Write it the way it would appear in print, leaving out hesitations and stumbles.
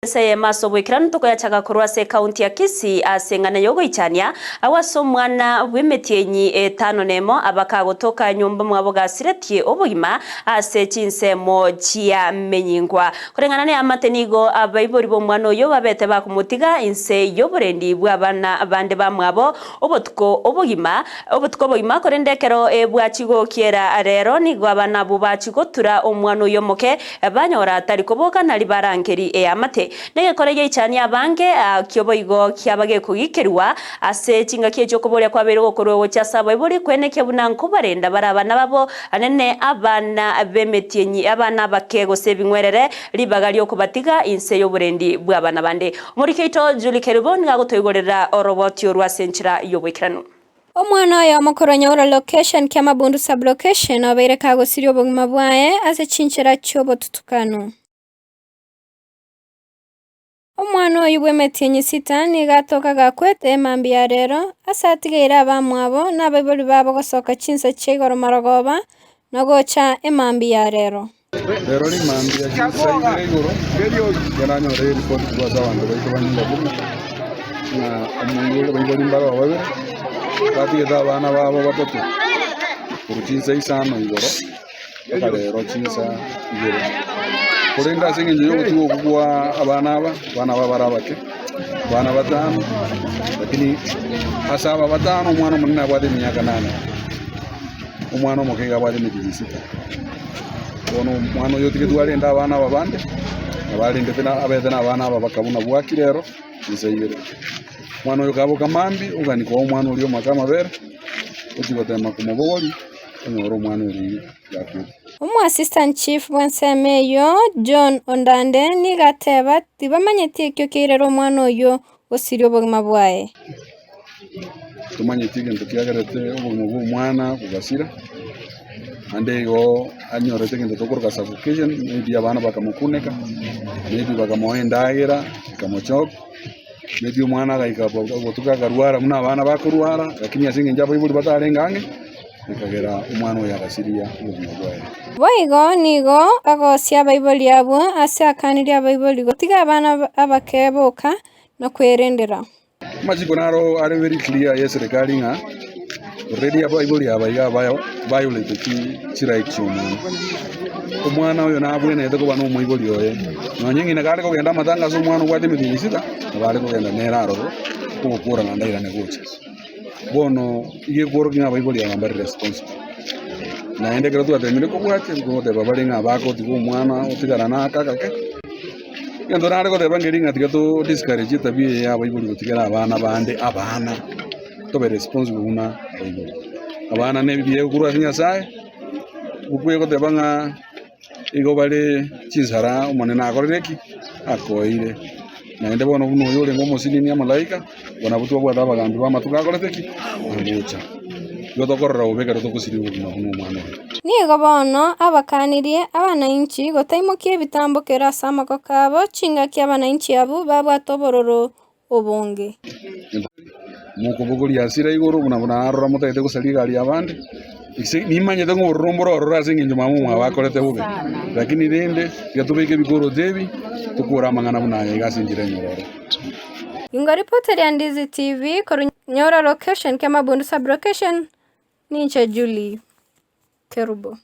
Ense eyemo ase oboikeranu tokoyachaga korwa ase ekaunti ya Kisii ase eng'ana y'ogoichania, agwo ase omwana bw'emetienyi etano nemo abakagotoka nyomba mwabo gasiretie obogima ase chinsemo chia menyingwa. Koreng'ana neamate nigo abaibori b'omwana oyio babete bakomotiga inse y'oborendi bw'abana bande bamwabo obotuko obogima obotuko obogima korende ekero bwachia gokiera rero nigo abana abwo bachia gotura omwana oyio omoke Banyora tari koboka nari barangeri eamate. Negekore giaichania abange, akio boigo kiaba gekogikerwa ase chingaki echio okoboria kwabeire gokorwa gochia ase abaibori kwenekia buna nkobarenda bare abana babo, anene abana b'emetienyi, abana abake gose ebing'werere, ribaga ri'okobatiga inse y'oborendi bw'abana bande. Omoriki oito Julie Kerubo nigo agotoigorera oroboti orwo ase enchera y'oboikeranu. Omwana oyomo korwa Nyaura Location, Kiamabundu Sub-Location, obeire kagosiria obogima bwaye ase chinchera chi'obotutukanu. Omwana oyio bw'emetienyi sita nigo atoka gakwete mambia ya rero, ase atigeire abamwabo na abaibori babo gosoka chinsa chia igoro marogoba na gocha emambia ya rero. Rero rimambia chinsa ibere igoro, nigo nanyorire eripoti korwa ase abanto baito ba nyomba kumi, ng'a omoibori abaibori mbare oo babere, batigete abana babo batato korwa chinsa isano igoro mpaka rero chinsa ibere. Korende ase eng'encho ya ogotiga okwo kwa abana aba, abana aba bare abake, abana batano, lakini ase aba batano omwana omonene abwate emiaka nane. Omwana omoke iga abwate emetienyi sita. Bono omwana oyo otigetwe arende abana aba bande, nabo arendete na abete na abana aba baka buna bwakire ero chinsa ibere. Omwana oyo kaboka mambia, ogani koa omwana oria omake amabere, ochia gotema komobogoria, onyore omwana oria gakwete. Omoassistant chief bw'ensemo eyio, John Ondande, nigo ateba tibamanyeti ekio keirera omwana oyio gosiria obogima bwaye. Tomanyeti egento kiagerete obogima bw'omwana bogasira, naende igo anyorete egento tokoroka suffocation, maybe abana bakamokuneka, maybe bakamoa endagera ekamochoka, maybe omwana agaika obotuko akarwara buna abana bakorwara, lakini ase eng'encho abaibori batarenge ang'e, ekagera omwana oyo agasiria obogima bwaye. Boigo nigo agosia abaibori abwo ase akanirie abaibori gotiga abana abake boka na kwerendera. Amachiko naro are very clear ye serikali ng'a already abaibori aba iga violate chi rights chia omwana. Omwana oyo nabwenerete koba na omoibori oye, nonye ng'ina kare kogenda amatanga ase omwana obwate emetienyi sita, nabo are kogenda nere aroro ogokora naende airane gocha. Bono iga ekworokia ng'a abaibori aba mbare responsible. Naende ekero twatemire kobwatia, nkogoteba bare ng'a bagotiga omwana otigara na aka agake. Egento nare goteba nkeri ng'a tiga to discourage etabia eye ya abaibori gotigera abana bande abana, tobe responsible buna abaibori. Abana na ebibiya korwa ase Nyasaye, okwe goteba ng'a igo bare chinsara omonene akorire ki? Akoeire. Naende bono buna oyo orenge omosinini amalaika, bono nabwo twabwate abagambi b'amatuko akorete ki? Agocha. Igo tokorora bobe ekero togosiria obogima buna omwana oyo. Nigo bono abakanirie abanainchi gotaimokia ebitambo kera ase amagoko abo, chingaki abanainchi abwo babwate obororo obonge. Mokobogoria hasira igoro, buna buna narora motagete gosaria egari y'abande, ase nimanyete ng'a obororo mbore ororo ase eng'encho mama omwabo akorete bobe, lakini rende tiga tobeke ebikoroto ebi, tokore amang'ana buna aya iga ase enchera enyororo. Ingoripoteria Ndizi TV korwa Nyoro Location, Kiamabundu Sub-Location, ninche Julie Kerubo.